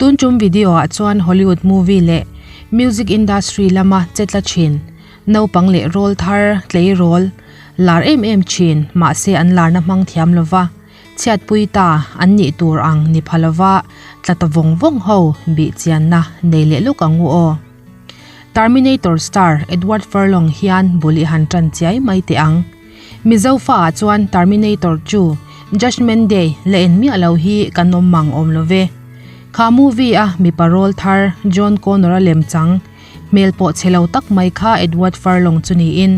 Tun tum video ah chuan Hollywood movie leh music industry lama che tla thin naupang leh rawl thar tleirawl lar em em thin mahse an larna hmang thiam lova chhiatpui ta an nih tur ang ni pha lova tla ta vawng vawng ho bih chianna nei leh lawk ang u aw. Terminator star Edward Furlong hian bul i han tan chiai mai teh ang. Mizo fa ah chuan Terminator chu Judgement Day la en miah lo hi kan awm mang awm lo ve. Kha movie a mipa rawl thar John Connor a lem chang hmel pawh chhe lo tak mai kha Edward Furlong chu niin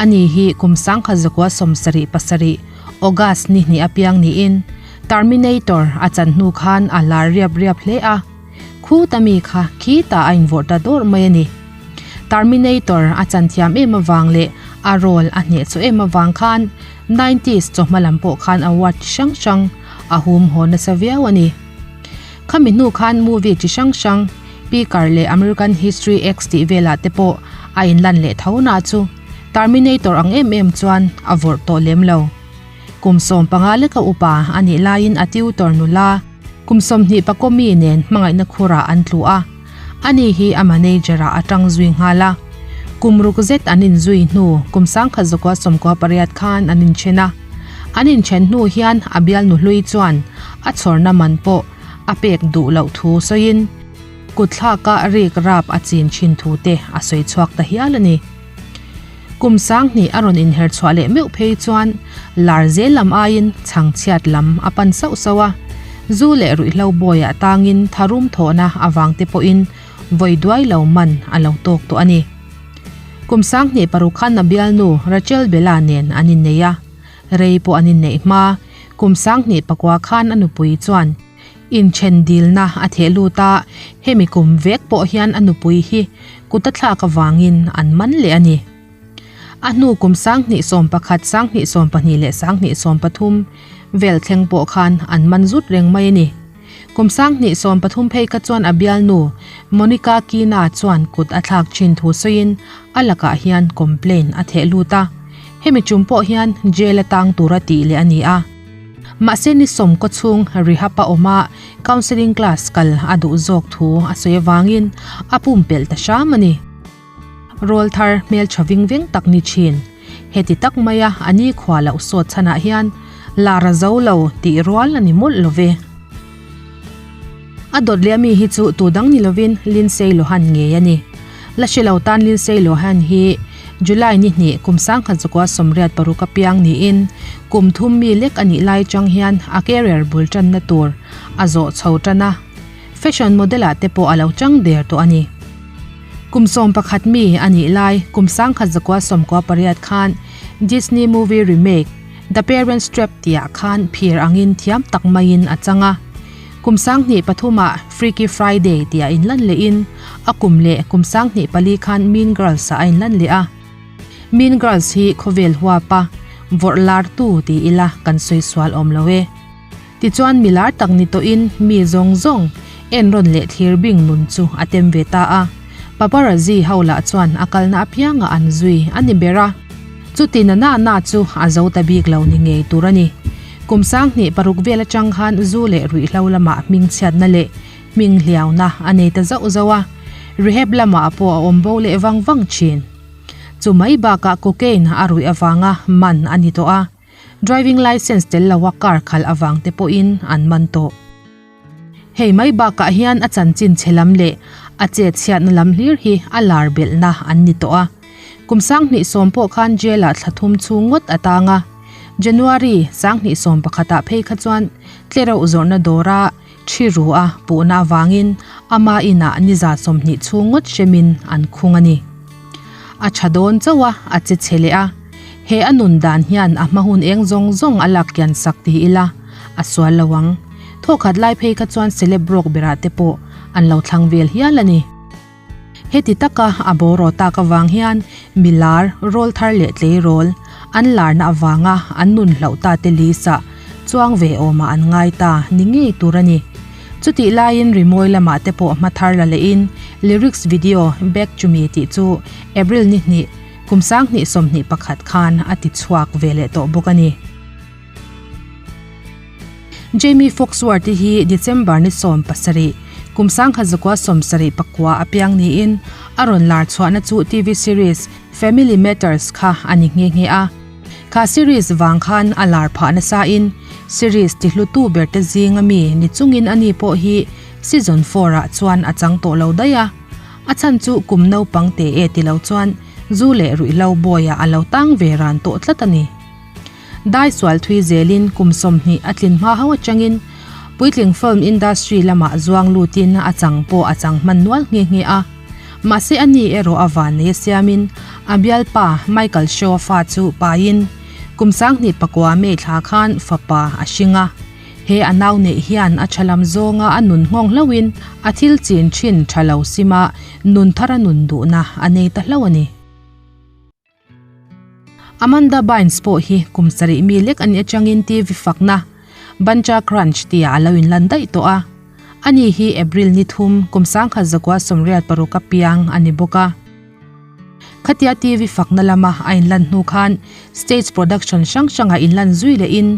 ani hi kum 1977 August ni hnih apiang niin Terminator a chan hnu khan a lar riap riap hle a. Khuta mi kha khitah a invawrh ta dawrh mai a ni. Terminator a chan thiam em avang leh a role a hneh chu em avang khan nineties chawhma lam pawh khan award chi hrang hrang a hum haw nasa viau a ni. Khami hnu khan movie chi hrang hrang Picker leh American History X tih velah te pawh a inlan leh tho na chu Terminator ang em em chuan a vawrh tawh lem lo. Kum 15 leka upa a nih laiin a tutor nula Kum 20 pakua mi nen hmangaihna khurah an tlu a, ani hi a manager-ah a tang zui nghal a. Kum ruk zet an inzui hnu kum 1998 khan an inthen a. An inthen hnu hian a bialnu hlui chuan a chhawrna man pawh a pek duh loh thu sawiin kutthlaka rik rap a chin thin thu te a sawi chhuak ta hial a ni. Kum 2000 a rawn inher chhuah leh meuh phei chuan lar zel lam aiin chhangchhiat lam a pan sauh sauh a, zu leh ruihhlo bawiah tangin tharum thawhna avang te pawhin vawi duai lo man a lo tawk tawh a ni. Kum 2006 khan a bialnu Rachel Bella nen an innei a, rei pawh an inneih hma kum 2009 khan a nupui chuan Inthen dilna a theh lut a, hemi kum vek pawh hian a nupui hi kut a thlak avangin an man leh a ni. A hnu kum 2011, 2012 leh 2013 vel thleng pawh khan an man zut reng mai a ni. Kum 2013 phei kha chuan a bialnu Monica Keena chuan kut a thlak thin thu sawiin a lakah hian complaint a theh lut a, hemi tum pawh hian jail a tang tura tih leh a ni a. Mahse ni sawmkaw chhung rehab a awm a, counselling class kal a duh zawk thu a sawi avangin a pumpelh ta hram a ni. Rawl thar hmeltha ving veng tak ni thin. Heti tak maia a ni khua loh sawt chhanah hian lar a zo lo tih rual a ni mawlh lo ve. A dawt leh ami hi chu tu dang ni lovin Lindsay Lohan ngei a ni. La hre lo tan Lindsay Lohan hi July ni hnih kum 1986 a piang niin kum thum mi lek a nih lai chang hian a career bul tanna tur a zawh chho tan a, fashion model ah te pawh a lo chang der tawh a ni. Kum 11 mi a nih lai kum 1998 khan Disney movie remake The Parents Trap tihah khan phir angin thiam tak maiin a chang a. Kum 2003 ah Freaky Friday tih a inlan lehin a kum leh kum 2004 khan Mean Girls ah a inlan leh a. Mean Girls hi khawvel huapa vawrh lar tu ti ila kan sawi sual awm lo e. Tichuan mi lar tak ni tawhin mi zawng zawng enrawn leh thlir bing nun chu a tem ve ta a. Paparazzi ho lah chuan a kalna apiangah an zui a ni ber a. Chuti na na na chu a zo ta bik lo ni ngei tur a ni. Kum 2006 vel atang khan zu leh ruihhlo lamah hmingchhiatna leh hming hliauna a nei ta zauh zauh a, rehab lamah pawh a awm bo leh vang vang thin. Chu mai bakah cocaine a ruih avanga man a ni tawh a, driving licence tel loa car khalh avang te pawhin an man tawh. Hei mai bakah hian a chanchin chhe lam leh a chet chhiatna lam hlir hi a lar belhna an ni tawh a. Kum 2010 pawh khan jail ah thla thum chhung ngawt a tang a. January 2011 ah phei kha chuan tlereuh zawrhna dawra thi ru a puhna avangin ama inah ni 20 chhung ngawt hremin an khung a ni. A tha dawn chauh a, a che chhe leh a. He a nun dan hian a hma hun eng zawng zawng a lak kian sak ti ila a sual lo ang. Thawkhat lai phei kha chuan celeb rawk berah te pawh an lo thlang vel hial a ni. Heti taka a bawraw tak avang hian mi lar, rawl thar leh tleirawl an larna avanga an nun hlauh ta te lisa chuang ve awmah an ngai ta ni ngei tur a ni. Chutih laiin rimawi lamah te pawh hma thar la lehin lyrics video Back to Me tih chu April ni hnih kum 2021 khan a ti chhuak ve leh tawh bawk a ni. Jamie Foxworth hi December ni 17, Kum 1979 a piang niin a rawn lar chhuahna chu TV series Family Matters kha a ni nghe nghe a. Kha series vang khan a lar phah nasa in series ti hlutu berte zinga mi ni chungin ani pawh hi season four-ah chuan a chang tawh lo daih a. A chhan chu kum naupang te e ti lo chuan zu leh ruihhlo bawiah a lo tang ve ran tawh tlat a ni. Dai sual thui zelin kum 20 a tlin hma ho atangin puitling film industry lamah zuang lutin a chang pawh a chang hman nual nghe nghe a. Mahse a ni erawh a van nei a siamin a bialpa Michael Shaw fa chu paiin kum 2009 May thla khan fapa a hring a. He a nau neih hian a tha lam zawnga a nun nghawng hlauhin a thil chin thin tha lo sima nun thar a nun duhna a nei ta hlauh a ni. Amanda Bynes pawh hi kum sarih mi lek a nih atangin TV fakna Buncha Crunch tihah a lo inlan daih tawh a. Ani hi April ni thum kum 1986 a piang a ni bawk a. Khatia TV fakna lama a inlan hnu khan stage production hrang hrangah inlan zui lehin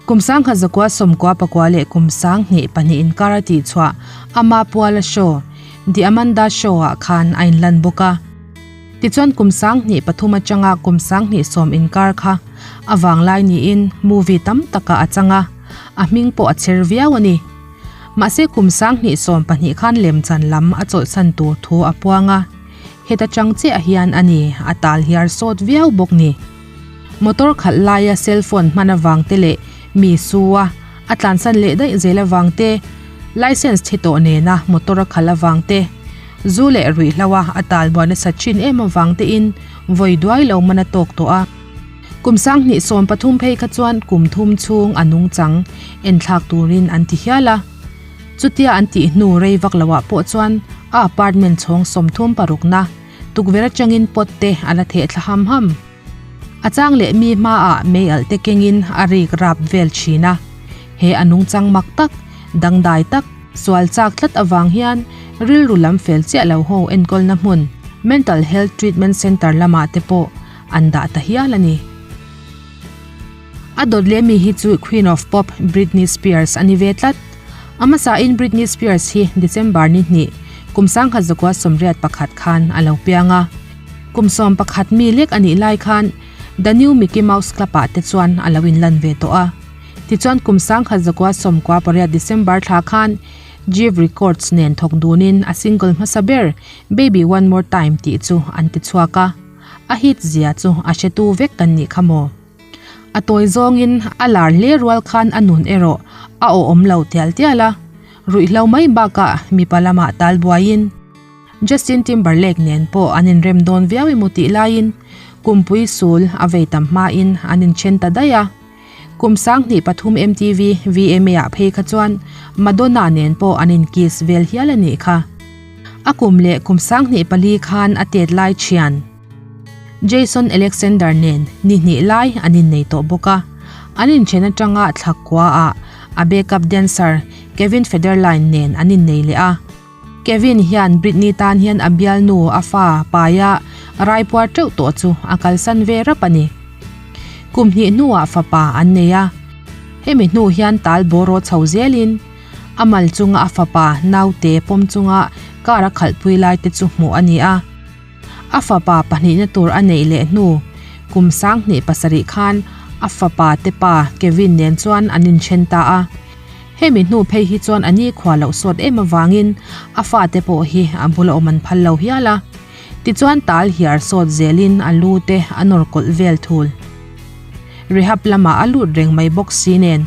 kum 1994 leh kum 2002 inkar a tihchhuah ama puala show The Amanda Show-ah khan a inlan bawk a. Tichuan kum 2003 atanga kum 2010 inkar kha a vanglai niin movie tam takah a chang a, a hming pawh a chher viau a ni. Mahse kum 2012 khan lemchan lam a chawlhsan tur thu a puang a, heta chang chiah hian a ni a tal hiar sawt viau bawk ni. Motor khalh laia cellphone hman avang te leh mi su a a tlansan leh daih zel avang te, licence thi tawh nena motor a khalh avang te, zu leh ruihhlo a a tal buai nasa thin em avang tein vawi duai lo man a tawk tawh a. Kum 2013 phei kha chuan kum thum chhung a nungchang enthlak turin an ti hial a. Chutia an tih hnu rei vak loah pawh chuan a apartment chhawng 36 na tukverh atangin pot te a la theh thla ham ham. A chang leh mi hmaah mei alh te kengin a rik rap vel thin a. He a nungchang mak tak, dangdai tak, sual chak tlat avang hian rilru lam fel chiah lo ho enkawlna hmun, Mental Health Treatment Centre lamah te pawh an dah ta hial a ni. A dawt leh mi hi chu Queen of Pop Britney Spears a ni ve tlat. A hmasain Britney Spears hi December ni hnih, kum 1981 khan a lo piang a. Kum 11 mi lek a nih lai khan The New Mickey Mouse Club-ah te chuan a lo inlan ve tawh a. Tichuan kum 1998 December thla khan Jive Records nen thawk dunin a single hmasa ber Baby One More Time tih chu an ti chhuak a. A hit zia chu a hretu vek kan nih kha maw? A tawi zawngin a lar hle rual khan a nun erawh a awhawm lo tial tial a, ruihhlo mai bakah mipa lamah tal buaiin Justin Timberlake nen pawh an inrem dawn viau emaw tih laiin kumpui sul a vei tam hmain an inthen ta daih a. Kum 2003 MTV VMA-ah phei kha chuan Madonna nen pawh an inkiss vel hial a nih kha. A kum leh kum 2004 khan a tet lai thian. Jason Alexander nen ni hnih lai an innei tawh bawk a, an inthen atanga thla kuaah a backup dancer Kevin Federline nen an innei leh a. Kevin hian Britney tan hian a bialnu a fa paia raipuar teuh tawh chu a kalsan ve rap a ni. Kum hnih hnuah fapa an nei a, hemi hnu hian tal bawraw chho zelin a mal chunga a fapa naute pawm chunga car a khalhpui lai te chu hmuh a ni a. A fapa pahnihna tur a neih leh hnu kum 2007 khan a fapa te pa Kevin nen chuan an inthen ta a. Hemi hnu phei hi chuan a ni khua loh sawt em avangin a fate pawh hi a bula awm an phal lo hial a. Tichuan tal hiar sawt zelin a lu te a nawr kawlh vel thul. Rehab lamah a lut reng mai bawk si nen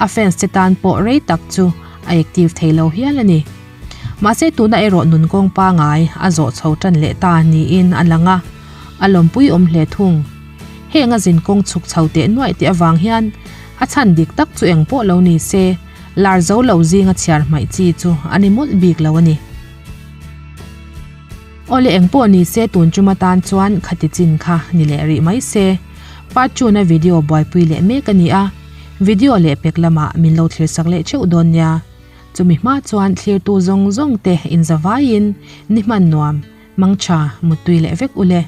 a fans te tan pawh rei tak chu a active thei lo hial a ni. Mahse tuna erawh nun kawng pangai a zawh chho tan leh ta niin a lang a, a lawmpui awm hle thung. Heng a zin kawng chhuk chho teh nuaih tih avang hian a chhan dik tak chu eng pawh lo ni se, lar zo lo zinga chhiar hmaih chi chu a ni mawlh bik lo a ni. Awle eng pawh ni se tun chuma tan chuan khati chin kha ni leh rih mai se. Part two na video buaipui leh mek a ni a, video leh pek lamah min lo thlir sak leh theuh dawn nia. Chumi hma chuan thlirtu zawng zawng te inzavaiin ni hman nuam, mangtha, muttui leh vek ule.